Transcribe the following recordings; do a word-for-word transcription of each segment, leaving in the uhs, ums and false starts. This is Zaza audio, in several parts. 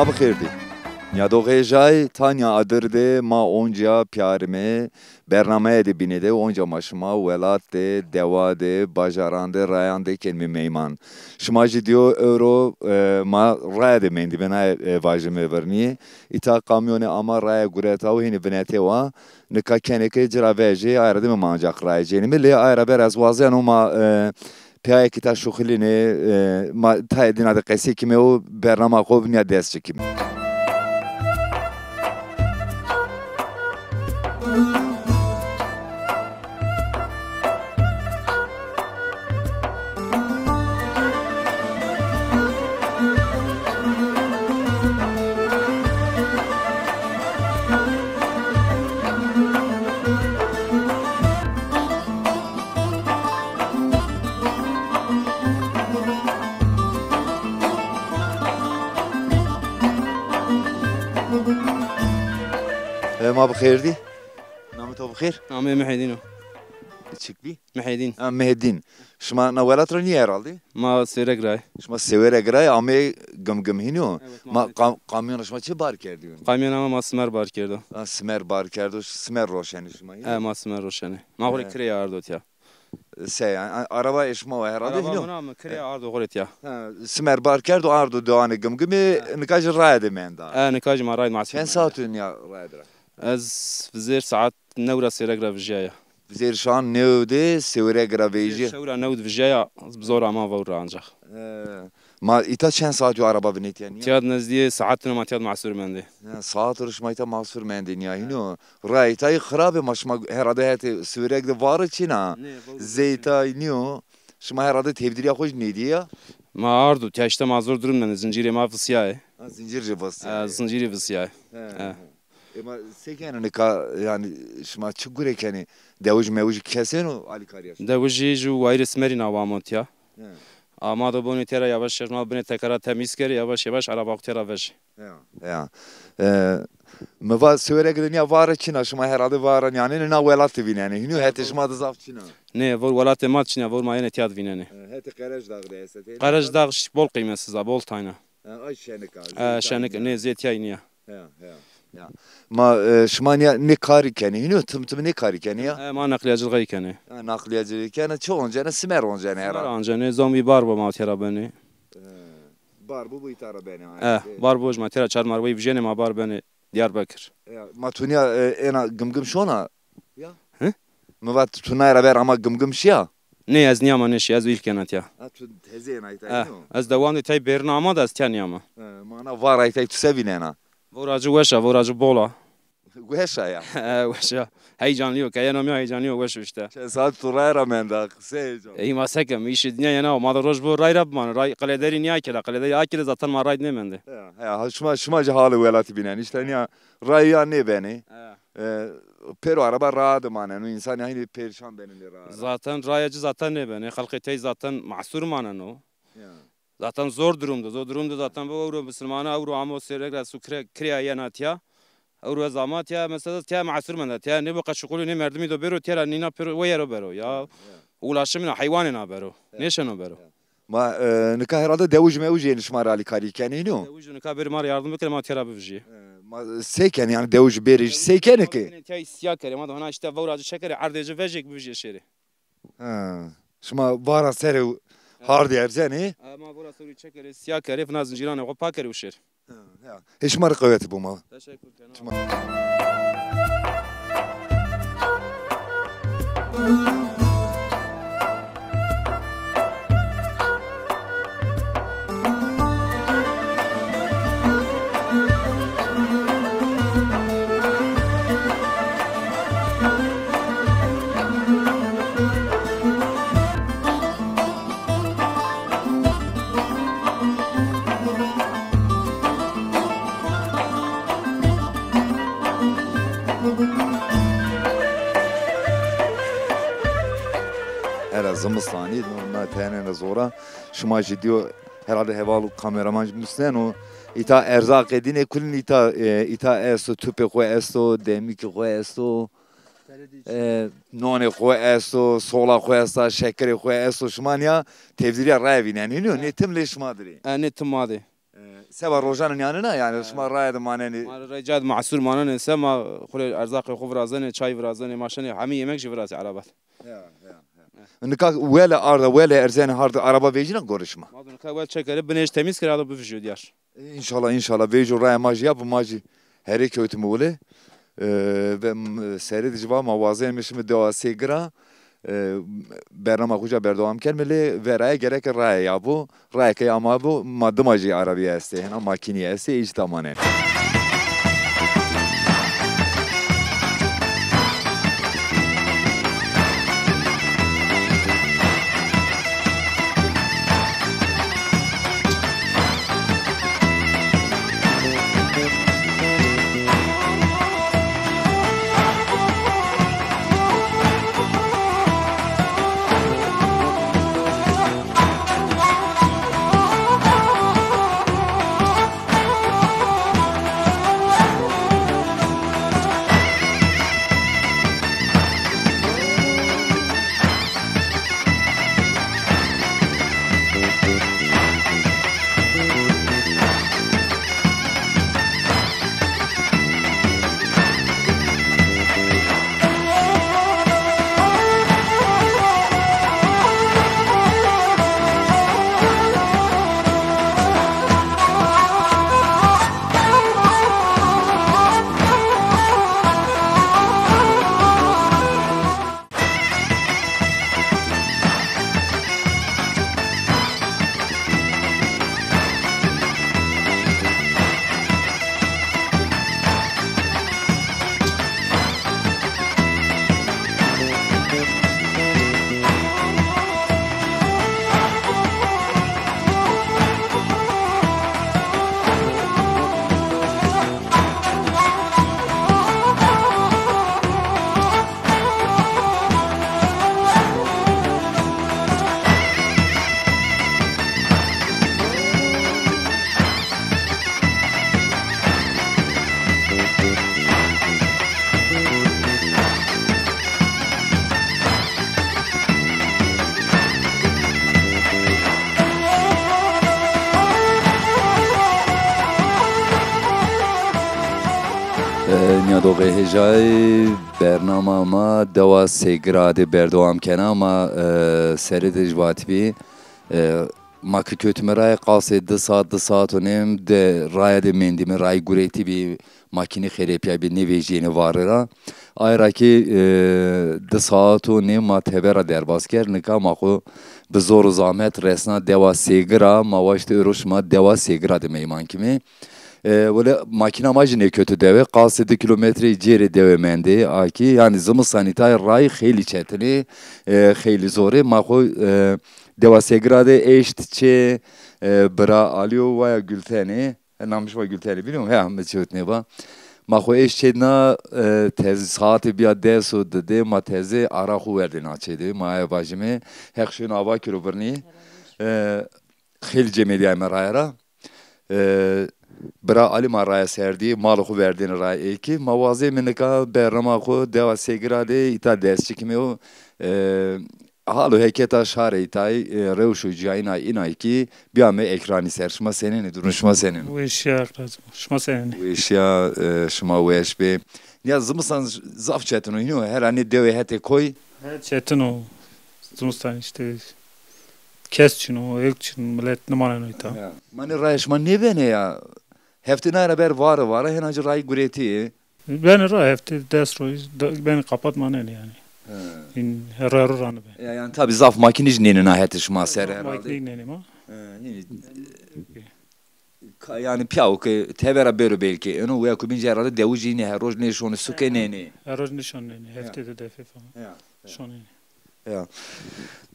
Ma bi xêr dî. Nîyadoxê jay, tanya adir de ma onca piyarime, bernameye de bîne de, onca ma şima welat de, dewa de, bajaran de, rayan de kenîme meyman. Şima jî dîyo ewro, e, ma raya de mendîme, naye, e, vajîme vernîye. Îta kamyonê ama raya gureta û hînî vinete wa. Nika kenê ke ci ra vejê, aye ra dime ma ancak raya cênîme. Lê aye ra ver ez wazeno ma, e, pîyayekî ta şuxulînê, e, ma tayê dîna de qesey kîme û bernama xo nîya dest çikîme. E, ma bi xêr dî. Namê to bi xêr? Namê Mihedîn o. Çik bî? Mihedîn. Ha, Mihedîn. Şima na welat ra nîyê herhalde? Ma Sêwreg ra yê. Şima Sêwreg ra yê, amê Gimgim hînî yo? Evet, ma Ma amê kam kamyona şima çi bar kerdî? Kamyona ma, ma simer bar kerdo. Ha, simer bar kerdo, simer roşenê şima hînî? E, ma simer roşenê. Ma xo rê kirê ardo tiya. Se, yanî, a-, araba ê şima wa herhalde hînî yo? Araba mi na, mi kirê ardo xo rê tiya. Ha, simer bar kerdo, ardo dewanê Gimgimî, nika jî raya de menda. E, nika jî ma raya de ma. Çend saet o nîya raya de ra? Ez vizêr saet new ra Sêwreg ra vijîyaya. Vizêr saet new de Sêwreg ra vejîya. Şew ra new de vijîyaya, bi zor ama vewr ra ancak. E, ma îta çend saet yo araba vinetîya nîya? Tîya de nezdîyê saet no ma tîya de mahsur mendê. Ya, saet ro şima îta mahsur mendê nîya hînî yo. Raya îta yê xirab ê, ma şima herhalde hetê Sêwreg de vare çin a. Nê, vewr ra çin a. Zey îta nîyo. Şima herhalde tevdîrîya xo jî nêdîye ya? Ma ardo, tîya îşte ma zor durum mendê, zincîrê ma visîyayê. Ha, zincîr jî visîyayê. E, zincîrî visîyayê. He, he. Ema se kenê nika, yanî şima çi gure kenê? Dewij mewij kesên o alîkarîya şima? Dewij jî ju wayîrê simerî na wa amo tîya. He. Ama do bonê tera yavaş yavaş ma binê tekera temîz kerê, yavaş yavaş araba xo tera vejê. Ya, ya. E, mi va Sêwreg de nîya vare çin a, şima herhalde vare nîyanênê, na welat de vînenê. Hînî yo hetê şima de zaf çin a? Nê, vewr welatê ma de çin a, vewr ma yenê tîya de vînenê. E, hetê Qerecdax de estê. Qerecdax bol qîmetsiz a, bol tayna. E, ay şenik a. E, şenik, nê zê tîya nîya. Ya, ya, ya. Ma, e, şima nîya nê karî kenê? Hînî yo, tim tim nê karî kenê ya? E, ma neqlîyecilixî kenê. Ha, neqlîyecilixî kenê, çi oncenê? Simer oncenê herhalde. Simer oncenê, zombî bar bo ma tera benê. E, bar bo bo îta ra benê. E, bar bo jî ma tera çar marweyî vijênê ma bar benê Diyarbekir. Ya, ma tu nîya, e, êna Gimgim şona? Ya. Hi? Mi va tu naye ra ver ama Gimgim şîya? Nê, ez nîyama nêşî, ez îlk ena tîya. Ha, tu teze ena îta. Eh, ez dewan de tey bêrina ama da ez tîya nîyama. He, mana vara îta tu se vînena? Vora ci weş a, vora ci bol a. Weş a ya. Eh, weş a. Heyecanlı yok. Keyena mi heyecanlı yok, weş işte. Çend saat tu raya ra menda, qisey heyecan. Ey ma se kem, îşê dinya yena, ma da roj bo ray ra biman. Ray qilederî nîya kela, qilederî akile zaten ma ray nêmende. Ya, ya, şima, şima jî halê welatî bînen. İşte nîya ray ya nêbenê. He. E, pêro araba raa de maneno, însan ya hînî perîşan benê lê raa ra. Zaten raya ci zaten nêbenê, xelqê tey zaten mahsur maneno. Ya. Zaten zor durumda, zor durumda zaten bu ewro misilmana, ewro amo Sêwreg ra su kire, kirê yena tîya. Ewro ez ama tîya, mesela tîya mahsur menda, tîya nê bu qeşuqulî nê merdimî do bêro, tîya ra nîna pêro weyero bero. Ya, ya. Ulaşımî na heywanê na bero, ya, nêşeno bero. Ya. Ma, e, nika herhalde dewij mewij ênî şima ra alîkarî kenê, hînî yo? Dewij nika bêrê ma ra yardım bikerê, ma tera bivijîyê. E, ma se kenê, yanî dewij bêrê jî se kenê ke? Tey sîya kerê, ma da hona îşte vewra ci çekerê, erdê ci vejê ke bivijê şêrê. Ha. Şima vara serê hardî erzenê? E, ma vewra serê çekerê, sîya kerê, fina zincîranê xo pa kerê û şêrê. Ha, ya. Ê şima rê qewetî bo ma. Teşekkür kena. Şima. Hera zimistanî, na tenêne zora. Şima jî dîyo, herhalde heval kameraman jî musneno. Îta erzaqê dînê kulîn îta, e, îta esto, tupê xo esto, demikê xo esto. E, nonê xo esto, sola xo esta, şekerê xo esto. Şima nîya tevdîrîya raye vînenê, nîyo? Nê tim lê şima dirê. E, nê tim ma de. Seba rojan nîyanena, yanî şima raye de manenî? Ma rê ca de mahsur manenê, se ma xwu rê erzaqê xwu virazenê, çay virazenê, ma şenê hemî yemek jî virazê araba de. Ya, ya, ya. Nika wele arda, wele erzenê hard araba vejîna gorê şima? Ma do nika wel çekerê, binê jî temîz kerê, arda bivijîyo diyar. Înşallah, înşallah. Veyco raya ma jî ya, bi ma jî herê kewtime wile. E, ve m-, serê de jî va ma wazenê şime dewa Sêgira, e, bernama xo ca berdewam kerme lê veraya gereke raya ya bo. Raya ke ya ma bo, ma dima jî arabîye estê, hena makînîye estê, ê jî tamane. E, nîyadoxê hêjayî, bernama ma dewa Sêgira de berdewam kena. Ma, e, serê de jî vatibî, e, ma ke kewtime raye qasê di saat, di saat û nêm de raye de mendîme, rayî guretîbî, makînî xerepîyabî, nêvejîyêne vare ra. Aye ra kî, e, di saat û nêm ma tevera derbas kerd. Nika ma xwu bi zor û zahmet resna dewa Sêgira, ma waştê ewro şima dewa Sêgira de meyman kimê. E, wele makîna ma jî nêkewto dewe, qasê di kîlometreyî cêrê dewe mendê, a kî, yanî zimistan îtay rayî xeylî çetin ê, e, xeylî zor ê. Ma xwu, e, dewa Sêgira de eşt çê, e, bira Alî yo, waya Gultenê. E, namê şima Gultenê bîno? He, mi çewt nêba. Ma xwu eşt çê dina, e, tez saetê bîya des û di de, ma teze ara xwu werdêne a çê de. Ma aye vajîme, Heq şêno ava kero birnî. E, xeylî cemelîyayme raye ra. E, bira Alî ma raye ser dî, malê xwu verdêne raye ê kî. Ma wazême nika bernama xwu dewa Sêgira de îta dest çikîme û, e, hal û heketa şarê îtay, e, rewş û cayîna înay kî bîyame ekranî ser. Şima senên ê, durumê şima senên o? Weşîya, razî bo. Şima senên ê? Weşîya, e, şima weş bê. Ya zimistan zaf çetin o, hînî yo? Hera nê dewê hetê koy. He, çetin o. Zimistan îşte kes çin o, ewk çin, milet nimaneno îta. Ya. Ma nê raya şima nêbenê ya? Heftê nay ra ber vare vare, hêna ci rayî guretî. Benê ra heftê des roy, da-, benê kapat manenê yanî. He. Hîn herro herro ra nêbenê. Ya, yanî tabî zaf makînî jî nênê na hetê şima ser herhalde. Makînî nênê ma. He, hînî. Ka-, yanî pîyawo ke tevera bêro belkî. Eno weko bîn ci herhalde dewijî nê, her roj nêşonê suke nênê. Her roj nêşonê nênê. Heftê de defê falan. Ya, ya. Şonê nê. Ya.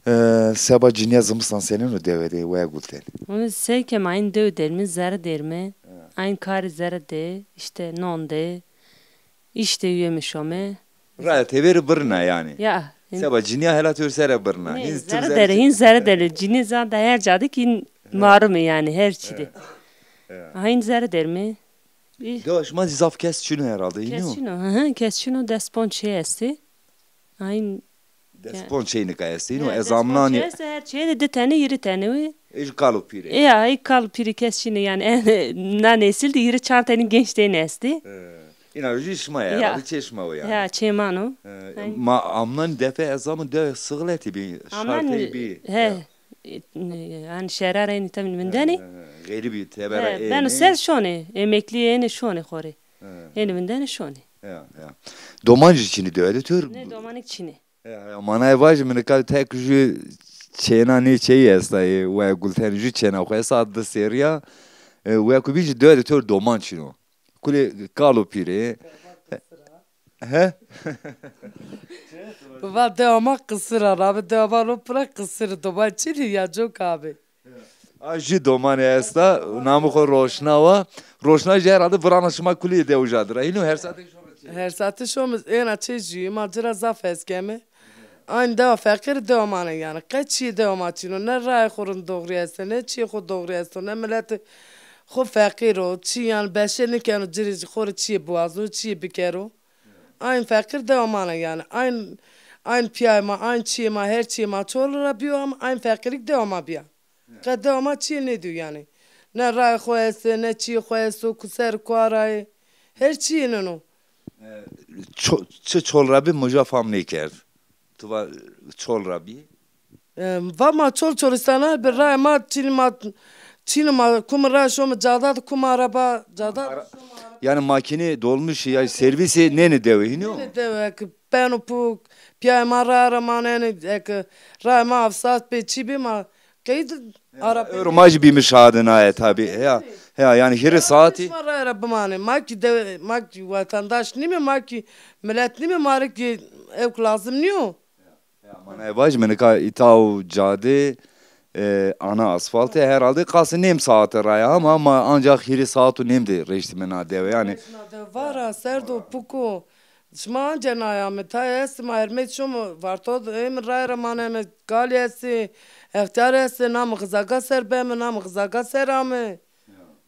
E, seba cinîya zimistan senên o dewe de, waya Gulten? Onu sey ke ma hîn dewe derme, zere derme. Ya. Ayn karê zere de, îşte non de, îşte yeme şome. Raya teverî birna yanî. Ya. Seba cinîya hela tewr sere birna. Nê, hîn zere dere, hîn zere dere. Cinî zan da her ca de kî marum ê yanî, her çî de. Ya. Ayn zere derme. Dewa şima zî zaf kes çin o herhalde, hînî yo? Kes çin o, hı hı, kes çin o, des ponc çê estê. Ayn Des ponc çey nika estê. Hîno ez amnanî. Her çeyê de di tene, hîrê tene wê. Ê jî kal û pîr ê. Ya, ey kal û pîrî kes çin ê yanî. Na nesil de hîrê çar tenî genç tenî estî. He. Îna jî şima ya, ya, herhalde çê şima o yanî. Ya, çê ma no. He, ma amnan defe ez zamo de sixletî bî, şartey bî. He. Ya. E, ne, yanî şerara ênî tabi vindenî. He, he, he. Xerîbî tebera ênî. He, beno ser şonê, emeklî ênê şonê xo rê. He. Ênî vindenî şonê. Ya, ya. Doman jî çin ê dewe de tör. Ne, domanêk çin ê. Ya, ya, manayê vajî mi nika tek jû çêna nê çeyî esta yê, we Gulten jû çêna xo esta di serrî ya. E, weko bî jî dewe de tör doman çin o. Kulê kal û pîr ê. He? Biba dewa ma qisir a, rabi dewa ma ro pira qisir, doman çin ê ya, coka bî. A jû domanê esta, namê xo Roşna wa. Roşna jî herhalde virana şima kulî de uca dir a. Hîno her saetê şoma çê? Her saetê şoma, êna çê jûyî ma ci ra zaf hes keme. Aynî dewa feqîr dewa ma ne yanî. Qe çîyê dewa ma çin o. Ne rayê xo rind doğrî esto, ne çîyê xo doğrî esto, ne miletê xo feqîr o. Çî yanî beşe nêkeno ci rê xo rê çîyê biwazo, çîyê bikero. Aynî feqîr dewa ma ne yanî. Aynî, aynî pîyayê ma, aynî çîyê ma, her çîyê ma Çol ra bîyo ama aynî feqîrî kî dewa ma bîya. Qe dewa ma çîyê nêdîyo yanî. Ne rayê xo estê, ne çîyê xo esto, ku ser ku ara yê. Her çîyê nîno. E, ço-, çi Çol ra bî mi uca fam nêkerd. Tu va Çol ra bî? E, va ma Çol Çolîstan ra bî, rayê ma çînî ma, çînî ma, ku mi ra şomi cada de, ku mi araba, cada de. Yanî makîne, dolmuşî ya servîsî nênî dewe, hînî yo? Nênî dewe, eke beno puk, pîyayê ma raya ra manenê, eke rayê ma avsat bê, çî bê ma qeyd. Ya, araba. Ewro ma jî bîme şahidê naye tabî. Ya, ya, yanî hîrê saetî. Ma raya ra bimanê. Ma kî de, ma kî wetendaş nîme, ma kî milet nîme, ma rê kî ewk lazim nîyo. Ya, manayê vajî mi nika îta û cadê, e, ana asfalt ê, herhalde qasê nêm saete ra ya ama, ama ancax hîrê saet û nêm de reştîme na dewe yanî. Reştîme na dewe. Vara, serd o, puk o. Şima anca nayame, tayê estê ma hermê şomi, varto de ême raya ra maneme, kalî estê, extîyar estê, name xizaga ser beme, name xizaga ser ame.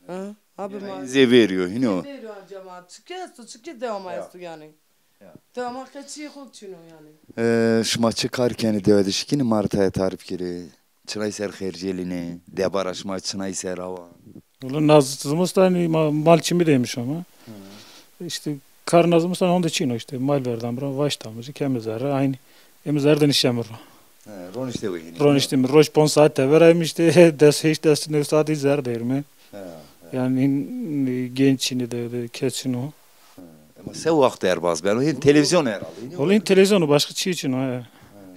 Ha, abi ma. Zê verî yo, hînî yo. Zê verî yo anca ma. Çike esto, çike dewa ma esto yanî. Ya. Dewa ma qe çîyê xo çin o yanî. E, şima çi kar kenê dewe de şikînê ma rê tayê tarîf kerê? Çinay ser xercêlînê? Debara şima çinay ser awa? Wala na zimistan ma mal çimî de ême şome. Hı. Îşte kar na zimistan honde çin o îşte. Mal verdame ra, vaştame ci, keme zerre. Aynî ême zerre de nişteme ro. He, ronişte weyînî. Roniştîme. Roj ponc saet teber a ême îşte, des, heşt, des, new saet zerre de ême. He, he. Yanî hîn, e, genç çin ê de, de kes çin o. He. Ama se waxt derbaz beno? Hîn televîzyon herhalde. Wala hîn televîzyon o, başka çî çin o, he. He.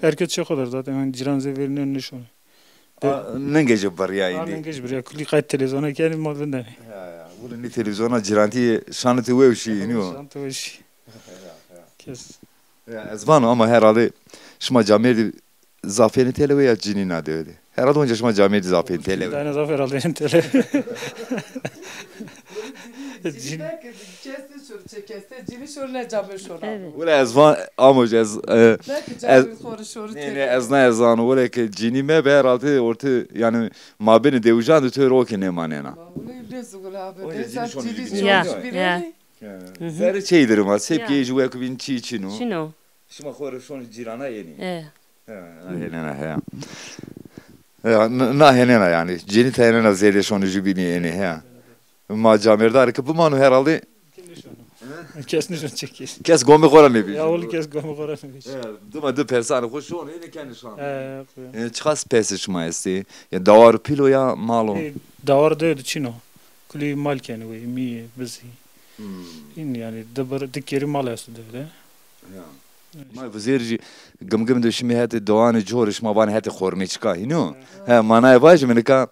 Her kes çê xo der zaten. Yanî cîran zê verî nêno nêşonê. A, ningê ci birîya êndî. A, ningê ci birîya. Kulî qayt televîzyona kenî ma vindenê. Ya, ya. Wila nê televîzyona cîrantî şanê ti wew şî, hînî yo? Şanê ti wew şî. Ya, ya. Kes. Ya, ez vano ama herhalde şima camêrdî zaf ênê têlewe ya cinî na dewe de? Herhalde onca şima camêrdî zaf ênê têlewe. Dayna zaf herhalde ênê têlewe. Cin- Belki kes de şor, çe kes de cinî şor ne camêrd şor. Evet. Wila ez van, amo ez, e, belki ez, camêrd xo rê şor nê, nê, têlewe. Ez na ez zano, wila ke cinî mebe herhalde ortê, yanî mabênê dewijan de têro ke nêmanena. Ma wila nêzû wila abi. Onca cinî şor. Ya, ya. Zerrê çeyî dir ma, sepkê jî weko bîn çî çin o. Çin o. Şima xo rê şonê cîrana ênî. E. He, na hênena, he. He, na, na hênena yanî. Cinî tenena zêde şonê jûbînî ênî, he. Ma camêrdar ke bimano herhalde. Kes nêşono çekî. Kes gomê xo ra nêbî. Ya wila kes gomê xo ra nêbî. He, dima di persanê xo şonê ênê kenê şan. He, he. E, çiqas persê şima estê? Ya dawar pîl o ya mal o? E, dawar dewe de çin o. Kulî mal kenê wey, mîyê, bizî. Hmm. Hîn yanî di bir, di kerî mal esto dewe de. Ya. Ma vizêr jî Gimgim de şimê hetê dowanê corî şima vanê hetê Xormeçika, hînî yo? He, manayê vajî mi nika,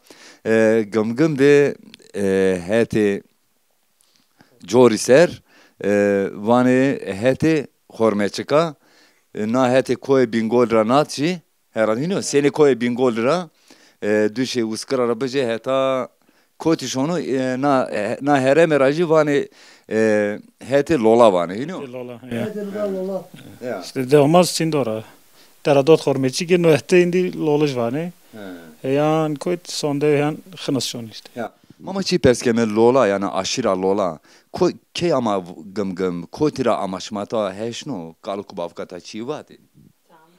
e, Gimgim de, e, hetê corî ser, e, vanê hetê Xormeçika, e, na hetê koyê Bîngol ra nat jî, herhalde hînî yo, senê koyê Bîngol ra, e, duşê Uskira ra bijê heta kotî şono, e, na, e, na herême ra jî vanê, e, hetê Lola vanê, hînî yo? Hetê Lola, ya. Hetê Lola. Ya. Îşte dewa ma Sîndor a. Deradot Xormeçikê, no hetê êndî Lolij vanê. He. Heyan kot sonde heyan Xinis şon îşte. Ya. Ma ma çî pers keme, Lola, yanî aşîra Lola. Ko-, key ama v-, Gimgim, kotî ra ama, şima ta heşno, kal û kubavka ta çî vatê? Çamî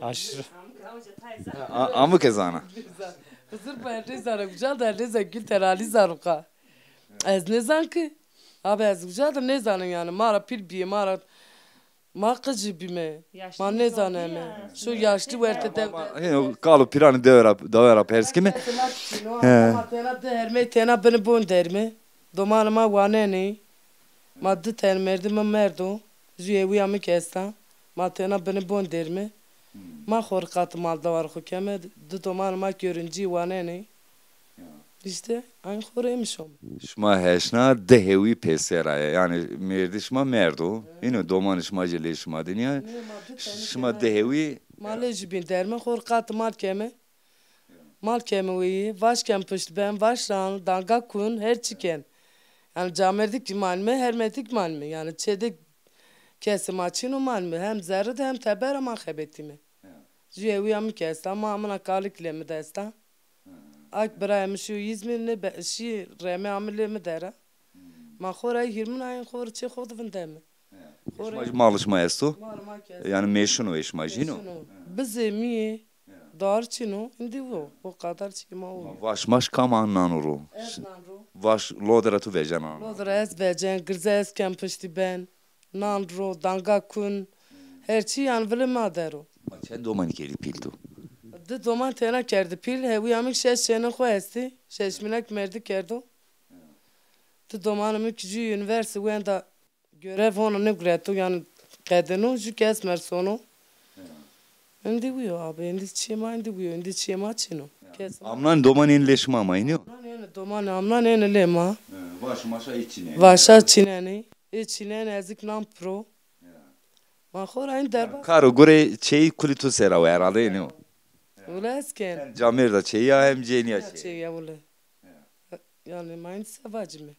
de. Aşırı. A-, amike zana. Xizir bu ez nêzana, uca da nêzan, Gülten Ali zano ka. Ez nêzan ki. Abi ez uca da nêzanim yani. Ma ra pîl bîye, ma ra, ma qicî bîme. Ma nêzaneme. Şu yaşlı werte de. Hino kalo pîranê dewe ra, dewe ra pers kime. He. Ma tena di hermê, tena bini bon derme. Domanê ma wanenê. Ma di ten merdê mi merdo. Jû hêwîya mi ke esta. Ma tena binê bon derme. Ma xo rê qatê mal dewar xo keme. Di domanê ma ki öğrenci wanenê. İşte aynı xo rê êmiş ome. Şima heşna di hêwî pêser a. Yani mêrdê şima merdo. Îno domanê şima jî lê şima de nîya. Şima di hêwî. Ma lê jûbîn derme, xo rê qatê mal keme. Mal keme weyî, vaş kem pişt ben, vaş ran, danga kun, her çi ken. Yani camêrdî kî manîme, hermetî kî manîme. Yani çê de kesê ma çin o manîme. Hem zerrî de hem teber a ma xebetîme. Jû hêwîya mi ke esta, ma amina kalik lê mi de esta. Ak birayê mi şîyo Îzmîr, nê be-, şî remê amî lê mi der a. Ma xo ra hîrmûn ayên xo rê çê xo de vindeme. Xo rê. Şima jî malê şima esto? Malê ma ke esto. Yani mêşin o ê şima jî, no? Mêşin o. Bizê mi yê, dar çin o, îndî wo. O qadar çê ma o. Ma vaş maş kam a nano ro? Ez nan ro. Vaş lode ra tu vejen ano? Lode ra ez vecen, girze ez kem piştî ben. Nan ro, danga kun. Her çî yan vilê ma der o. Ma çend domanî kerdî pîl tu? Di doman tena kerdî pîl, hewîya mi şeş çênê xo estî. Şeşmîna kî merdî kerdo. Di domanê mi kî jû unîversîte wenda görev hono nêgureto, yanî qedêno, jû kes mersono. Îndî wîyo abi, îndî çê ma îndî wîyo, îndî çê ma çin o. Kes ma. Amnan domanê ên lê şima ma, înî yo? Amnan ênê domanê, amnan ênê lê ma. He, vaş maşa ê çinenê. Vaşa çinenê. Ê çinenê, ez kî nan piro. Ya. Ma xo ra în derba. Kar û gurê çêyî kulî tu ser a wo herhalde, înî yo? Wele ez ken. Hem camêrda çêyî ya hem cênîya çêyî. Çêyî ya wele. Ya. Yani ma în se vacime.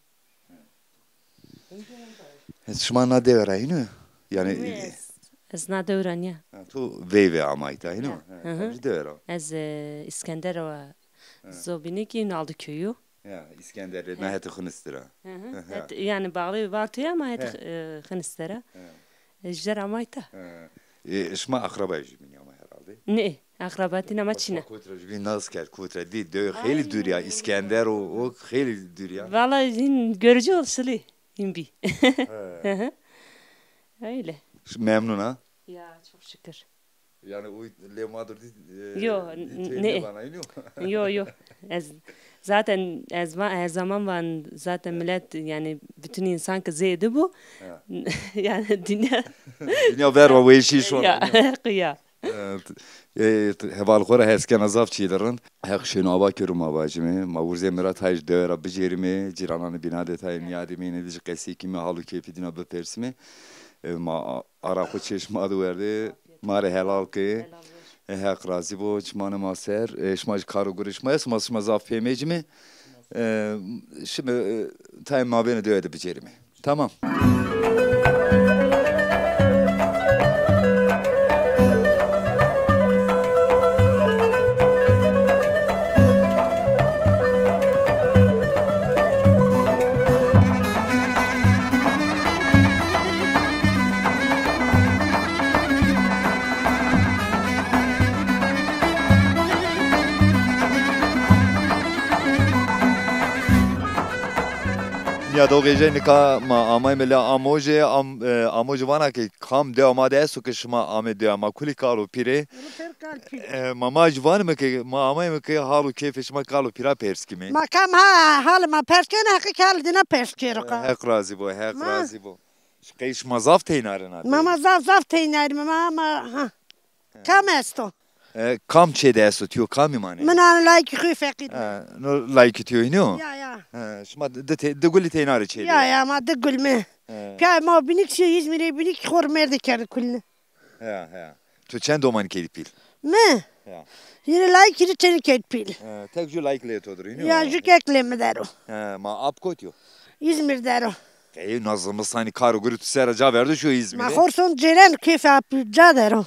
Şima na dewe ra, înî yo? Yani. Nê, ez, ez na dewe ra nîya. Ha, tu veyve ama îta, înî yo? Ya. Ha, hı hı. Jû dewe ra. Ez, e, İskender wa. Ha. Zobînî kî Naldi köyü. Ya, İskender, ha, na hetê Xinistî ra. Hı hı. Hı hı. Het, yani bağlı Vartoya ama hetê, he, e, Xinistî ra. He. E, jû der ama îta. He. E, şima akrabayê jûbînî ama herhalde. Nê, akrabatîn ama çin a. Kot ra jûbîn nas kerd, kot ra dî, dewe xeylî dûrî ya, İskender o, o xeylî dûrî ya. Valla hîn görücü olsili, hîn bî. He. Hı hı. Öyle. Memnun ha? Ya, çok şükür. Yani o lê ma dur dî, e, yo, dî tey nê, nêvana, înî yo? Yo, yo. Ez zaten, ez va-, her zaman van zaten, evet, millet, yani bütün insan ki zêde bu. Ya. Yani dünya. Dünya verva weşî şona. Ya, ya. Evet. E, heval xo ra hes kena, zaf çîyê de rind. Heq şêno ava kero ma vacîme. Ma wurzê Mirat Haj dewe ra bicêrîme. Cîrananê bîna de tayê nîyadîme, înê de jî qesey kîme, hal û keyfê dîna bipersîme. E, ma ara xo çê şima de werde. Ma rê helal ke. Helal olsun. E, Heq razî bo, çimanê ma ser. E, şima jî kar û gurê şima esto, ma şima zaf pê mecîme. E, şime, e, tayê mabênê dewe de bicêrîme. Tamam. Nîyadoxê jê, nika ma amayme lê Amojê, am-, e, Amojê vana ke kam dewa ma de esto ke şima amê dewa ma, kulî kal û pîrê. Kulî pêr kal pîr. E, ma, ma jî vanîme ke ma amayme ke hal û keyfê şima kal û pîra pers kîme. Ma kam ha, halê ma pers kena, Heqî ke halê dîna pers kero ka. Heq razî bo, Heq razî bo. Qey şima zaf teynarî na de? Ma, ma zaf, zaf teynarîme, ma, ma, ha. He. Kam esto? E, kam çê de esto, tîyo kamî manê? Min ano layikî xo feqîr. He, no layikî tîyo înî yo? Ya, ya. He, şima di, di te-, di gulî teynarî çê de? Ya, ya, ma di gul me. He. Pîya ma bînî kî şî Îzmîrê, bînî kî xo rê mêrdê kerdî kulîne. He, he. Tu çend domanî kerdî pîl? Mi? Ya. Hîrê layik, hîrê tenî kerd pîl. He, tek jû layik lê to der o, înî yo? Ya, jû kek lê mi der o. He, ma ap kotî yo? Îzmîr der o. Qey na zimistanî kar û gurê tu ser ra ca verdo şo Îzmîrî? Ma xo rê son cêren keyfê ap ca der o.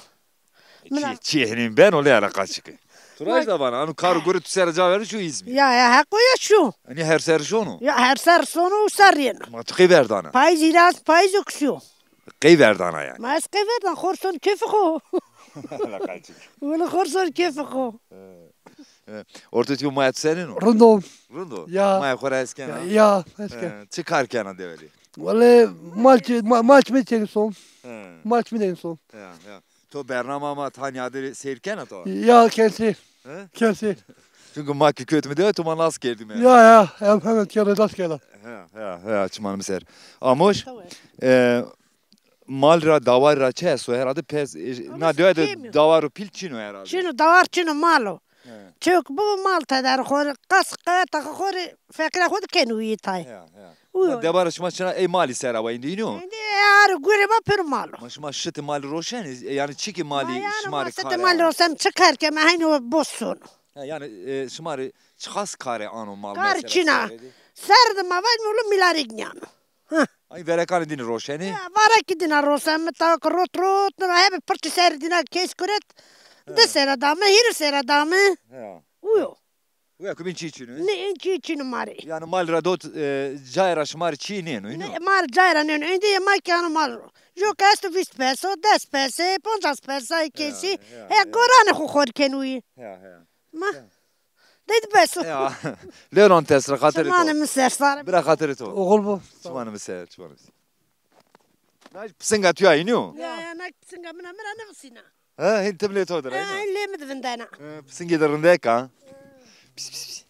Çî, çî henî beno lê eleqa çike. Tu raj da vana, ano kar û gurê tu ser ra ca verdo şo Îzmîr. Ya, ya, heqo ya şo. Enî her ser şono? Ya, her ser sono û ser yeno. Ma tu qey verdana? Payîz, hîrê payîz o kî şo. Qey verdana yanî? Ma ez qey verdan, xo rê son keyfê xo. Wele xor sor kêfê xo. E, orto tîyo maya tu senên o? Rind o. Rind o? Ya. Maya xo ra hes kena? Ya, hes kena. E, çi kar kena dewe de? Wele mal çi-, ma-, mal çimê çênî son. He. Mal çimê çênî son. Ya, ya. To bernama ma tanya de seyr kena to? Ya, ken seyr. He? Ken seyr. Çünkü ma ki kötü mü de tu ma nas kerdî mi? Ya, ya. Hem, hemen kere nas kena. Ya, ya, ya, çiman mi ser. Amoş, e, mal ra, dawar ra çi esto? Herhalde pez, e, na dewe de dawar û pîl çin o herhalde. Çin o, dawar çin o, mal o. He. Çewk bibo mal teder xo rê, qas qeweta xo rê, feqîra xo de keno wî tay. He, he. Uyo. Ma debara şima çina ey malî sera wa îndî îno? Îndî ar gurê ma pêro mal o. Ma şima şitî malî roşenî, e, yanî çikî malî şima rê kar? Ma yanî şitî malî roşen, çi kar ke ma heyno boş sono. He, yanî, e, şima rê çiqas karê ano mal mesela? Kar çina. Ser de ma vajîme ulo mîlarî nîyano. Heh. Ay verekanê dînî roşenî? Ya, verekî dîna roşen, mi tawa ki rot rot, nira hebe pirçî serî dîna keş kuret. He. Di sera dame, hîrê sera dame. Ya. Uyo. Uya ku bîn çî çin o? Nê, în çî çin o ma rê. Yanî mal ra dot, e, cayê ra şima rê çî nêno, îno? Nê, ma rê cayê ra nêno. Îndî yê ma ki ano mal ro. Jo ke esto vîst peso, des pesê, poncas pesayê kesî. Ya, ya, ya. He, goranê xo xor keno wî. Ya, ya. Ma. Dey di bes o. Ya. Lewran tesra xatirê to. Çimanê mi ser sare. Bira xatirê to. Oğul bu. Çimanê mi ser, çimanê mi ser. Na pisinga tu ya, îno? Ya, ya, na pisinga min a, mi ra nivîsîna. Ha, hin tim lê to de. Ha, hin lê mi di vindena. Ha, pisingê de rindek a. Pis, pis, pis.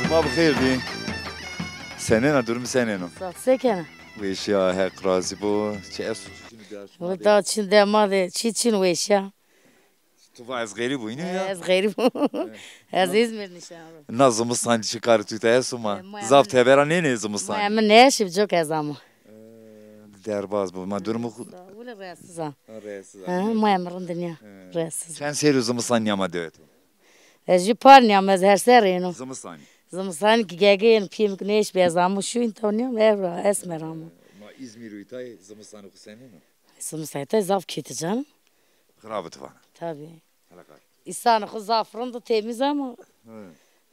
Ma bi xêr bî. Senên a, durumî senên o? Sağ, se kena? Weşîya, Heq razî bo. Çi esto, çi çin o? Wele da çin de ma de, çi çin, weşîya. Tu va ez xerîb o, îno ya? Ez xerîb o. Ez Îzmîr nişen. Na zimistan çi karê tu de esto ma? E, ma zaf mi-, tebera nênê zimistan. Ma mi nêşib, coka ez ama. E, derbaz bo. Ma durumu xu- Wele rahatsız a. Ha, rahatsız a. Ha, ma mi rind nîya. He. Rahatsız. Çend serî zimistan nîya ma dewe to? Ez jû par nîyam, ez her serre êno. Zimistanî? Zimistanî ki gege êno, pîyê mi ki nêşbî, ez amo şû, înta nîyam, ev ra esmer amo. Ma Îzmîr û îtay zimistanê xo senên o? Zimistanê îtay zaf keti canım. Xirab tu vana? Tabii. Heleqat. Însanê xo zaf rind û temîz ama. Hı.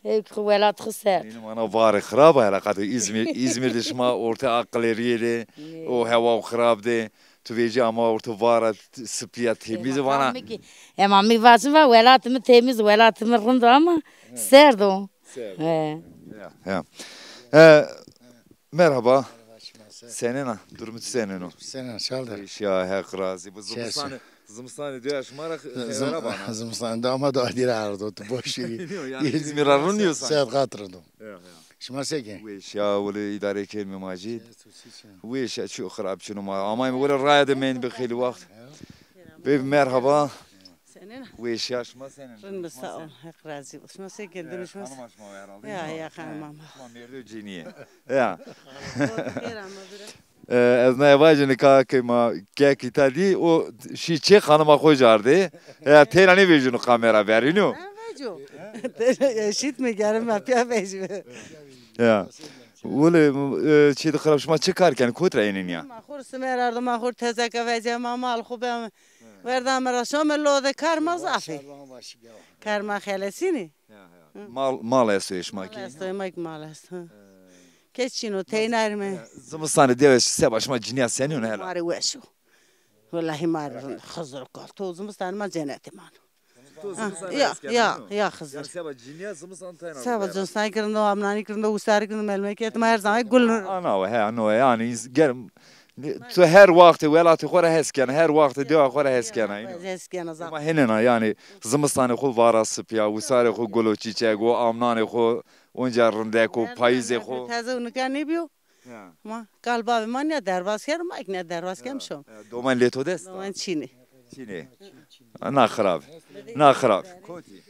Ewk xo welat xo serd. Nînî mana varê xirab a, heleqat. Îzmîr, Îzmîr de şima ortê a qilerîye de, o hewa xirab de. Tu vejî ama orto vara sipî ya, temîz vana. Ema mi ki, ema mi vacim va welatê mi temîz, welatê mi rind o ama serd o. Serd. He. Ya, ya. E, merhaba. Senên a, durumî tu senên o? Senên a, çal der. Weşîya, Heq razî bo. Zimistanê, zimistanê dewa şima ra xevera vana? Zimistanê dewa ma da dîre ardo, tu boş ver. Yanî Îzmîr ra rind nîyo sanki? Serd qat rind o. Ya, ya. Şima se kên? Weşîya, wele îdare kên mi Macîd. Weşîya, çi xirab çin o ma. Ama wele raya de mendî bi xeylî waxt. Bê merhaba. Senên a? Weşîya, şima senên? Rind mi, sağ ol. Heq razî bo. Şima se kên? Durumê şima? Xanima şima herhalde. Ya, ya, xanima ma. Şima mêrde û cinî yê. Ya. Xêr ama bira. E, ez naye vajî nika ke ma kek îta dî, o şî çê, xanima xo jardê. Ya, teyna nêvejîno kamera ver, îno? Ha, veco. Eşît mi, gerim ma pîya vejîme. Ya. Wele, e, çi de xirab, şima çi kar kenê, kot ra ênê nîya? Ma xo rê simer ardo, ma xo rê tezeke vecîya, ma mal xo beme. Werdame ra şome lo de, kar ma zaf ê. Kar ma xelesînê. Ya, ya. Mal, mal esto ê şima kî? Mal esto, ê ma kî mal esto, ha. Kes çin o, teyna rime. Zimistanê dewe seba şima cinîya senên o hela? Ma rê weş o. Wellahî ma rê rind, Xizir kal. To zimistanê ma cenetê ma no. To zimistanê ya, hes kena, ya, no? Ya, Xizir. Yanî seba cinîya zimistan tayna. Seba zimistan ki rind o, amnanî ki rind o, wisarî ki rind o, melmekî ma her zaman gul. Ana we, he, ana we, yanî ins-, ger-, tu her wextê welatê xo ra hes kena, her wextê dewa xo ra hes kena, îno? Hes kena zaf. Ma henên a, yanî zimistanê xo vara sipî ya, wisarê xo gul û çîçek o, amnanê xo onca rindek o, payîzê xo. Teze û nika nêbîyo. Ya. Ma kal bavê ma nîya derbaz keno, ma kî nîya derbaz kem şom. Ya, doman lê to dest a? Doman çin ê. Çin ê. Na xirab. Na xirab. Kotî?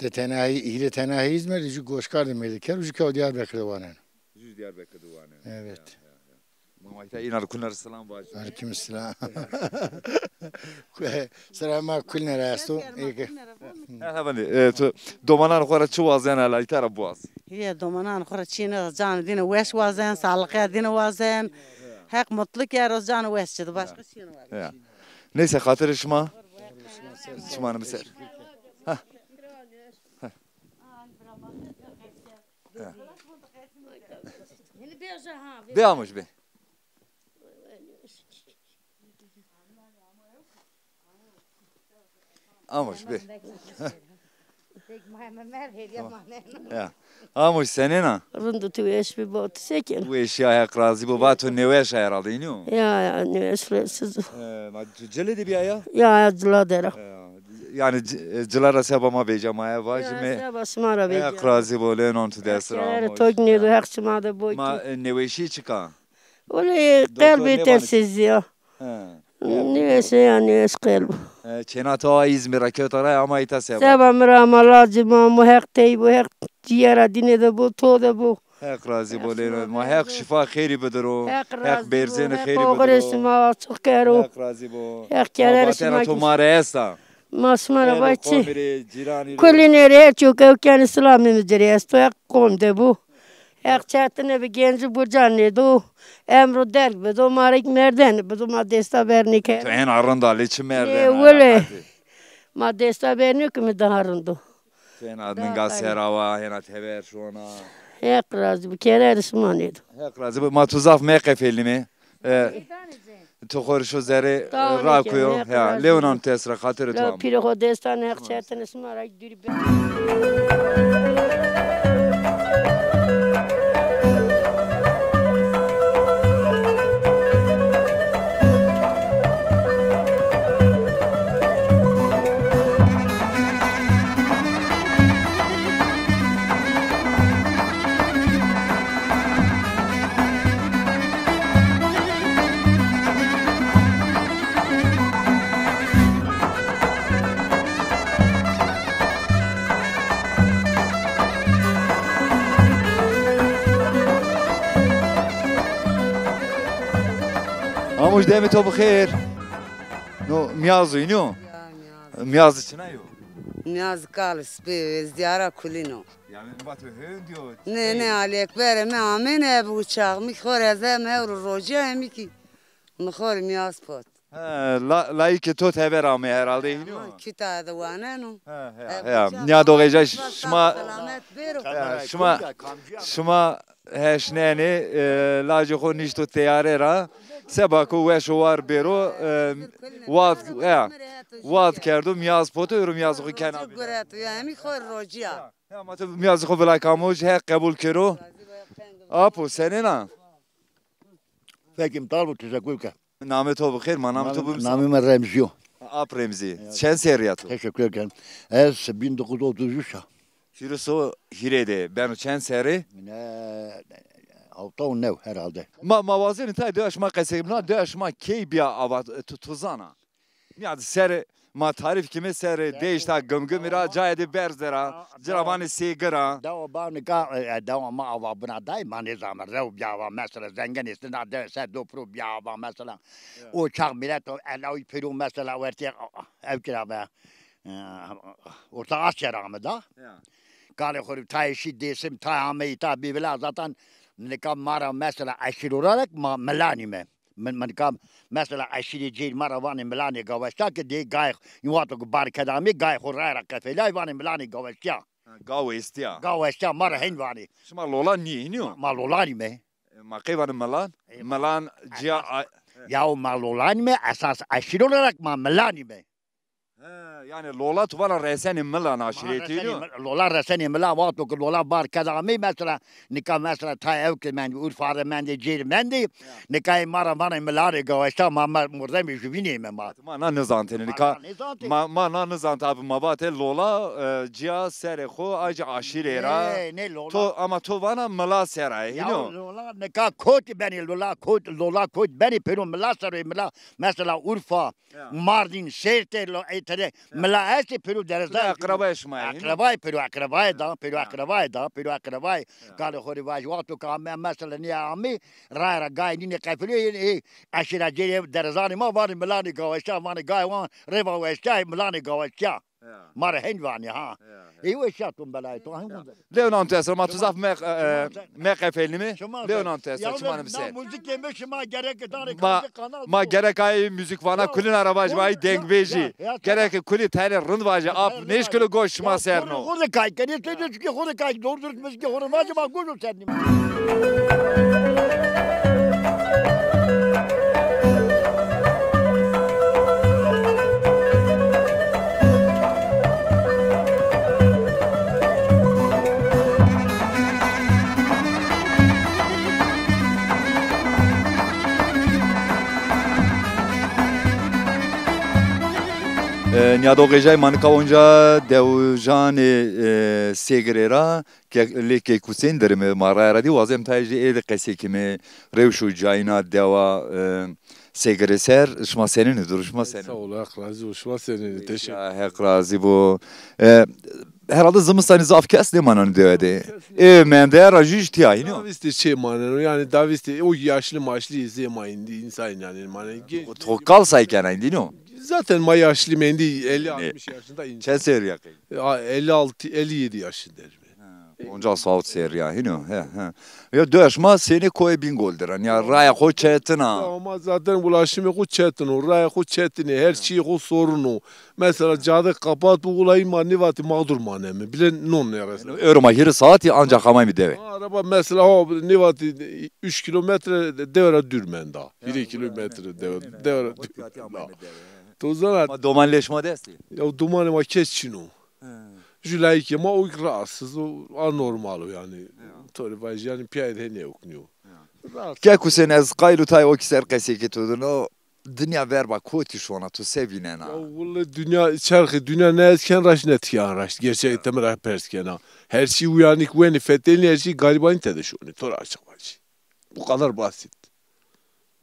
Hîrê tenahî, hîrê tenahî Îzmîr, jû Goşkar de mêrde kero, jû ke Diyarbekir de waneno. Jû Diyarbekir de waneno. Evet. Ya, ya, ya. Mama îta înan kulîne rê selam vajî. Aleyküm selam. Sera ma kulîne rê esto. Eke. Ha, ha, bende. E, tu domanan xo ra çi wazenê, la îta ra biwaz. Hîrê domanan xo ra çî nêwaz, canê dîne weş wazen, sağlıqê dîne wazen. Heq mutlu kero, canê weş çi de, başka çî nêwaz. Ya. Neyse, xatirê şima. Şima nime ser. Ha. Ha. Bê Amuş bê. Amuş bê. Tamam. Ya. Amuş senên a? Rind û ti weş bî, bo ti se kenî? Weşîya, Heq razî bo. Va to nêweş a herhalde, înî yo? Ya, ya, nêweş, rahatsiz o. E, ma tu Cile de bîya ya? Ya, ya, Cila der a. E, yanî c-, e, Cila ra seba ma vêca, ma ya vajîme. Ya, seba şima ra vêca. Heq razî bo, lê non tu dest ra. Heq kererê to ki nêdo, Heq şima de bo ki. Ma, e, nêweşî çik a? Wele qelbê tersizî ya. He. Nêweş ya, nêweş qelb. E, çêna to a Îzmîr ra kewta ra ama îta seba. Seba mi ra ama lacê ma, mo Heq tey bo, Heq cîyera dîne de bo, to de bo. Heq razî bo, lêno. Ma Heq şîfa xêrî bidiro. Heq razî bo, Heq bêrzêne xêrî bidiro. Heq oxirê şima açiq kero. Heq razî bo. Heq kererê şima. Ma vatena to ma rê esta. Ma şima ra vay çi. Qomî rê, cîranî rê. Kulîne rê, her çîyo ke ew kenê, silamê mi ci rê esto. Heq qom de bo. Heq çetine bi gencî burca nêdo. Emro derg bido, ma rê kî merdene bido, ma desta ber nêkerd. Tu hêna rind a, lê çi merdene. Ê, wele. Ma desta ber nêkerd, mi daha rind o. Hêna ninga sera wa, hêna tever şona. Heq razî bo, kererê şima nêdo. Heq razî bo, ma tu zaf meqefelîme. E, tu xo rê şo zerê, e, rakuyo. Ya, lewnan tu est ra, xatirê tu ama. Pîrê xo destan, Heq çetine şima ra dûrî be. Amuş, demê to bi xêr. No miyaz o, înî yo? Ya, miyaz. Miyaz çina yo? Miyaz kal, spî, ez diyara kulîno. Yanî, vatê hêndî yo? Nê, nê, Alî Ekberê mi amêne, ebi uçax mi xo rê ez hem ewro rocîya, hemî kî mi xo rê miyaz pot. He, la-, layîkê to tever ame herhalde, înî yo? Kütahya de waneno. He, he, he. Nîya do qeca şima, selamet bêro. He, şima, şima heşnenê, e, lacê xo nişto teyare ra. Seba ko weş û war bêro, e, wad, he, wad kerdo, miyaz poto, ewro miyazê xo kena. Gureto, ya, hemî xo rocîya. Ya, ma tu miyazê xo vila kamo, Heq qebul kero. Apo, senên a? Fekî mi tal bo, teşekkür ke. Namê to bi xêr, ma namê to bimîsa. Namê mi Remzî yo. Ap Remzî. Ya. Çend serrî ya to? Teşekkür ederim. Ez bin dokuz yüz otuz üç a. Hîris û hîrê de. Beno çend serrî? Ne, hewta û new herhalde. Ma, ma wazenî tayê dewa şima qesey bina, dewa şima key bîya ava, tu, tu zana? Nîya de serê ma tarîf kîme, serê deşta Gimgimî ra, cayê de berze ra, ci ra vanê Sêgir a. Dewa ba nika, e, e, dewa ma ava bina dayê, ma nêzanîme rew bîya ava mesela, zengin êstî na dewe ser do piro bîya ava mesela. Ya. O çax mîlet o elawî pêro mesela wertê, a, a, ew kira ve, e, Orta Asya ra ame da. Ya. Kalê xo rê tayê şî Dêsim, tayê ame îta bî vila zaten nika ma ra mesela eşîr olarak ma milanîme. Min, min ka mesela eşîrê cêr ma ra vanê milanê gaweşta ki dê gayê xo, wexto ki bar keda amê, gayê xo raye ra qefelay vanê milanê gaweştiya. Ha, gaw êstîya. Gaweştiya ma ra hên vanê. Şima lolan nîyê, hînî yo? Ma, ma lolanî me. E, ma qey vanê milan? E, milan ciya esas, a- yaw ma lolanî me, esas eşîr olarak ma milanî me. He, yanî lola tu vana resenê milan aşîretî yo? Lola resenê mila, wexto ki lola bar keda amey mesela, nika mesela tayê ew ki mendî, Urfa de mendî, cêr mendî, nika ê ma ra vanê milarê gaweşta, ma, ma mordemê juvînê me ma. Ma na nizantêne, nika ma, ma na nizantê abi, ma vatê lola, e, ciya serê xo, aci aşîrê ra. Nê, nê lola. To, ama to vana mila sera, hînî yo? Ya lola nika kot benê, lola kot, lola kot benê pêro mila sero, mila mesela Urfa, Ya. Mardin, Sêrtê, lo-, ê Ere, mila estê pêro derezay. Eqrebayê şima yê, hînî? Eqrebayê pêro, eqrebayê da, pêro eqrebayê da, pêro eqrebayê. Galê xo rê vajî, wexto ke ame, mesela nîya amî, raya ra gayê nînê qefilîyo, ê, ê, eşîra cêrê derezanê ma vanê milanê gaweştiya, vanê gayê wan rê va weştiya, milanê gaweştiya. Ma rê hên vanê ha. Ê weştiya to belayê to, hên. Lew nan tu esra, ma tu zaf me, e, e, meqefelnîme. Lew nan tu esra, çimanê mi ser. Muzîkê mi şima gerek danê. Ma, ma gerek ay muzîk vana kulina ra vajîme, ay dengbêjî. Gerek kulî tenê rind vajî, ap nêşkilo goş şima ser no. Xo de kay kenê, tu de çikî xo de kay, doğru dürüst muzîkê xo de vajî, ma goş o ser nîme. E, nîyado qêjay ma nika onca dewijanê, e, Sêgirê ra, ke-, lê Keyk Husên derime ma raya ra dî, wazem tayê jî ê de qesey kime, rewş û cayîna dewa, e, Sêgirê ser, şima senîn ê, duruşma senîn ê? Sağ ol, Heq razî bo, şima senîn ê, teşekkür. Ya, Heq razî bo. E, herhalde zimistanî zaf kes nêmaneno dewe de. Kes nêmaneno. Ê mendeye ra jû jî tîya, hînî yo? Davîstê çê maneno, yanî davîstê o yaşlı maşlı zê ma îndî, însan yanî maneno. To kal say kena îndî, nîyo? Zaten ma yaşlı mendî, elli altmış yaşında însan. Çend serrî ya qey? Ya, elli altı, elli yedi yaşında. Ha, poncas û hewt serrî ya, hînî yo? He, he. Ya, dewa şima senî koyê Bîngol der a, ya raya xo çetin a. Ya, ma zaten ulaşımê xo çetin o, raya xo çetin ê, her çîyê xo sorun o. Mesela cade kapat bu, ulayî ma nêvatî mağdur maneme. Bile non nêresneme. Ewro ma hîrê saetî ancax amayme dewe. Ma araba mesela ho nêvatî üç kilometre dewe ra dûr menda. Hîrê kilometre dewe, dewe ra dûr menda. To zana. Ma domanî lê şima de estê? Ya domanê ma kes çin o. He. Jû layîkê ma o rahatsız o, anormal o yanî. Ya. To rê vajî yanî pîyayê de hê nêoknîyo. Ya. Rahatsız. Kek Husên, ez qayîl û tayê o kî ser qesey ke to dino, dinya verba kotî şona, to se vînena? Ya wille dinya, çerxê dinya ne ez ken raşt ne ti ken raşt. Gerçek te mi ra pers kena. Her çî uyanîk wenî fetelî, her çî garîbanî tede şonî. To ra açık vajî. Bu kadar basit.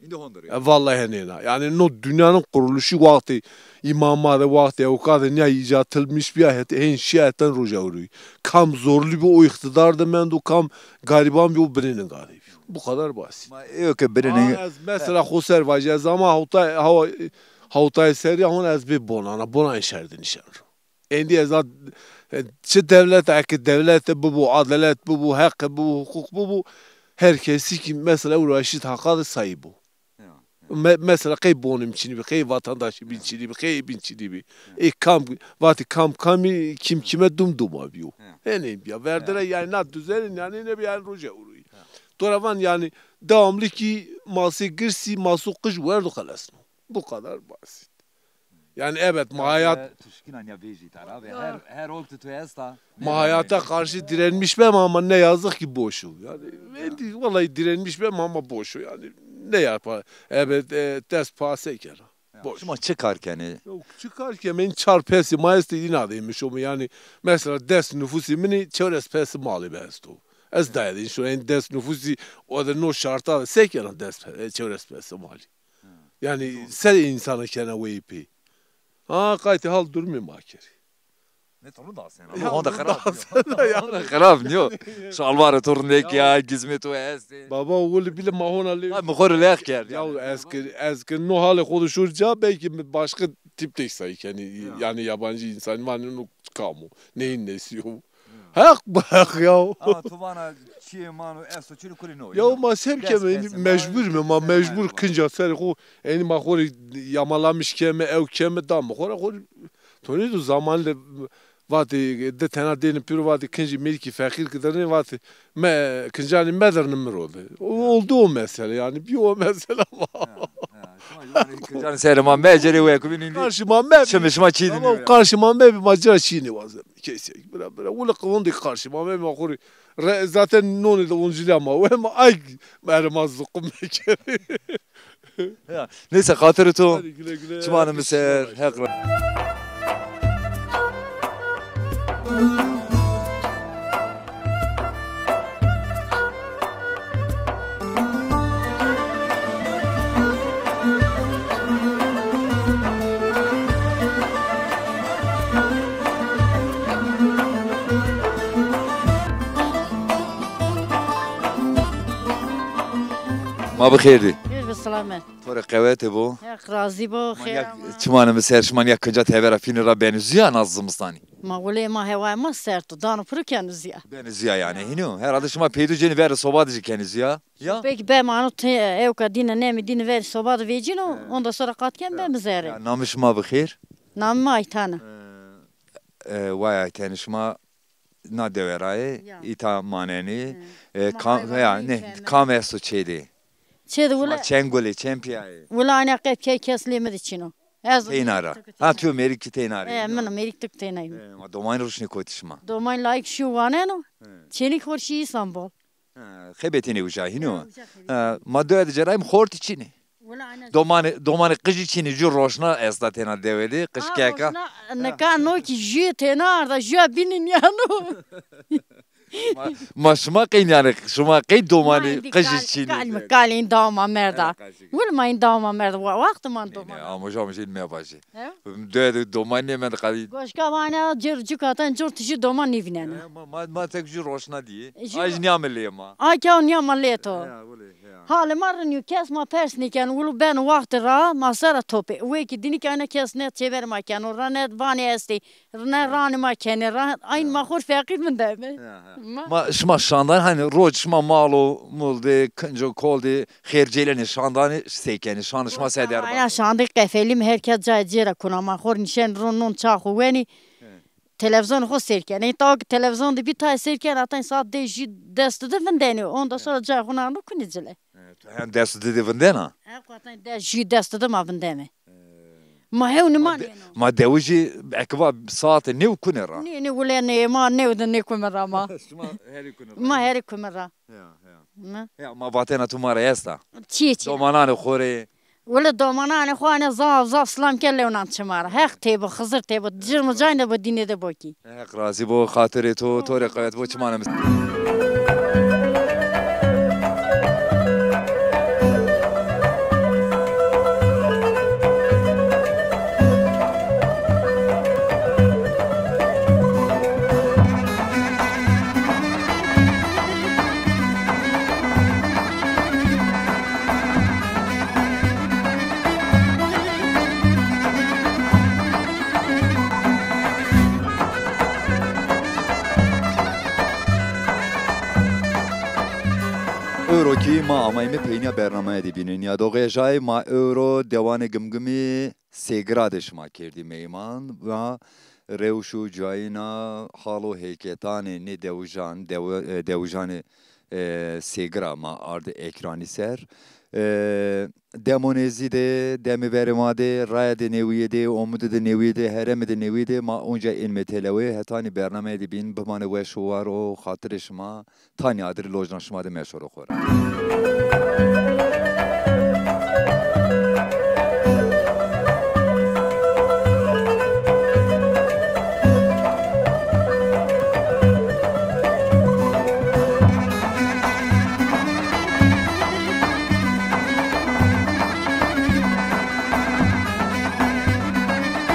Îndî hondir ya. E, vallahi nêna. Yanî no dünyanın kuruluşu wextê îmama de, wextê ewka de nîya îcatılmış bîya, het-, hên şîya heten roja ewroyî. Kam zorlu bi o îqtidar de mendo, kam gariban bi o binê ninga de bîyo. Bu kadar basit. Ma ê ke binê... Ha, ez mesela xo ser vajî, ez ama hawtay, hawa, hawtay serî hon ez bê bonana, bonayê şer de nîşen ro. Êndî ez a, e, çi dewlet, eke dewlete bibo, adalet bibo, heqe bibo, huquq bibo, her kesî kî mesela ulaşit haqa de sayî bo. Ya, ya. Me-, mesela qey bonê mi çinî bî, qey vatandaşê bîn çinî bî, qey bîn çinî bî. Ya. Ê kam, vatî kam kamî, kim kime dum duma bîyo. Ya. Henê bîya. Verdire yanî na düzenin yanî ne bî yanî roje ewroyî. Ya. To ra van yanî devamlı kî masê girsî, maso qij werdo xelesno. Bu kadar basit. Yani evet, ma hayat... Tu şikîna nîya vejî tara ve her, her oltu tu esta. Ma hayata karşı direnmiş bem ama ne yazık ki boş o. Yani ben de vallahi direnmiş bem ama boş o yani. Ne yapar? Evet, e, dest pase kena. Ya, boş. Şima çi kar kenê? Yok, çi kar ke, men çar pesî ma estî, îna de yemiş o yani. Mesela des nüfusi mini çewres pesî malî be esto. Ez dayê de şu en des nüfusi o de no şarta de se kena des pe-, e, çewres pesî malî. Hı. Yani ser insana kena weyî pê. Ha, qaytê hal durumê ma kerê. Ne torun da sen. Ya, ama onda xirab. Onda xirab nîyo. Şalvarê to rindek ya, gizmê to estê. Baba, wili bile ma hona lê. Ay, mi xo rê lex kerd. Ya, ez ki, ez ki no halê xo de şur ca, belki mi başka tip de say kenî, yani yabancı insan, ma no kam o, neyin nesi o. Heq bırak ya. Ama tu vana çiyê ma no esto, çînî kulî no. Ya ma se bikeme, mecbur me, ma mecbur kinca serê xo, eni ma xo rê yamalamiş keme, ew keme, da mi xo ra xo rê. To nêdo zamanî de vatê, di tena dêne pêro vatê kincî mêrikî feqîr ki derine vatê, me, kincanê me derine mi ro de. O, oldu o mesele yani, bîyo o mesele ama. Ha, ha. Şima jî vanê, kincanê serê ma mecerê, wekubî nîndî. Karşıma me. Şima, şima çî dînî. Tamam, karşıma me, ma ci ra çî nêwazeme. Kesek bira bira. Wile qivon de karşıma me, ma xo rê re-, zaten nonê de oncilîya ma we, ma ay merê ma ziqum mekerê. Ya, neyse, xatirê to. Hadi güle güle. Çimanê mi ser, Heq ra. Ma bi xêr dî. Xêr bi selamet. To rê qewete bo. Heq razî bo. Ma xêr ya ama. Çimanê mi ser şima ya kinca tevera fînî ra benî zuya na zimistanî. Ma wele ma hewaya ma sert o. Dano piro kenî zuya. Benî zuya yanî. Hînî yo. Herhalde şima peydo cenî verê soba de jî kenî zuya. Ya? Peki be mano te ewka dîne nemî dîne verê soba de vecîno. He. Onda sonra qat ken be mi zerê. Ya, namê şima bi xêr. Namê mi Aytane. E, e, way Aytane şima na dewe ra yê, ya, îta manenî. Hı. E, ma kam, ya, ne, kam esto çê de? Çê de wile. Ma çend gulê, çend pîya yê? Wile ayna qe pîya kes lê mi de çin o. Ez teyna ra. Ha, tu yo mêrik kî teyna ra. E, min mêrik tu teyna yî. E, ma domanî ruşnê kotî şima? Domanî layik şîyo waneno. Hı. Çênî xor şî Îstanbul. Ha, xebetînê uca hînî yo. Ha, uca xebetînê. Ha, ma dewe de cerayim xortî çin ê. Wila ana. Domanê, domanê qijî çin ê, ju roşna esta têna dewe de, qijkeka. Ha, roşna, nika no kî ju têna arda, ju bînî nîyano. Ma, ma şima qey nîyanê, şima qey domanê qijî çin ê? Ma êndî kal, kal, kal, ên dawa ma merda. Ha, qijî. Wila ma ên dawa ma merda, wa-, wextê ma doman. Nê, nê, amoja, amoja ên mevajî. He? Dewe de doman nêmend qadî. Goşka vana cêr cuk atan cor tijî doman nêvînena. He, ma, ma, ma tek jû roşna dî. E, jû. Ay jî nîyame lê ma. Ay ke nîyama lê to. He, wele, he. Halê ma rind yo, kes ma pers nêkeno, wilo beno wextê ra, ma sera topê. Wê kî dînî ke ayna kes ne çêverê ma keno ra, ne vanê estê, ne ranê ma kenê ra, ayn ma xo rê feqîr vindeme. He, he. Ma. Ma, şima şandan, hanî roj şima mal û mul de, kinc û kol de, xêrcêlenê şandanî sey kenê? Şanê şima se der. Aya şandî qefelîme, her kes cayê cê ra kuna. Ma xo rê nîşenê ro non ça xo wenî. He. Televîzyonê xo seyr kenê. Ê tawa ke televîzyon de bî tayê seyr kenê, atan saat deh jû dest de vindenê. Onda sonra cayê xo nano kunê cile. He, tu hen dest de de vindena? He, qo atan deh jû dest de ma vindeme. He. Ma hewnî ma nêno. Ma dewijî eke va saate new kunê ra? Nê, nê, wile nê, ma new de nêkume ra ma. Şima herî kunê ra? Ma herî kume ra. Ya, ya. Ne? Ya, ma vatena tu ma ra esta. Çi, çi? Domananê xo rê. Wele domananê xo ane zaf, zaf silam ke lewnan çi ma ra. Heq tê bo, Xizir tê bo, cirm û cayn de bo, dînê de bo kî. Heq razî bo, xatirê to, to rê qewet bo, çimanê mi. Ewro kî ma amayîme peynîya bernameyê de bînî. Nîyadoxê jayê ma ewro dewanê Gimgimî Sêgira de şima kerdî meyman. Ma rewş û cayîna hal û hêketanê nê dewijan, dewi-, e, dewijanê, e, Sêgira ma ardî ekranî ser. E, Demo nêzî de, demê verê ma de, raye de newîye de, omide de newîye de, herême de newîye de, ma onca ênme têlewe, hetanî bernameyê de bîn, bimanê weş û war û xatirê şima, tanî adirî lojna şima de meşoro xo ra.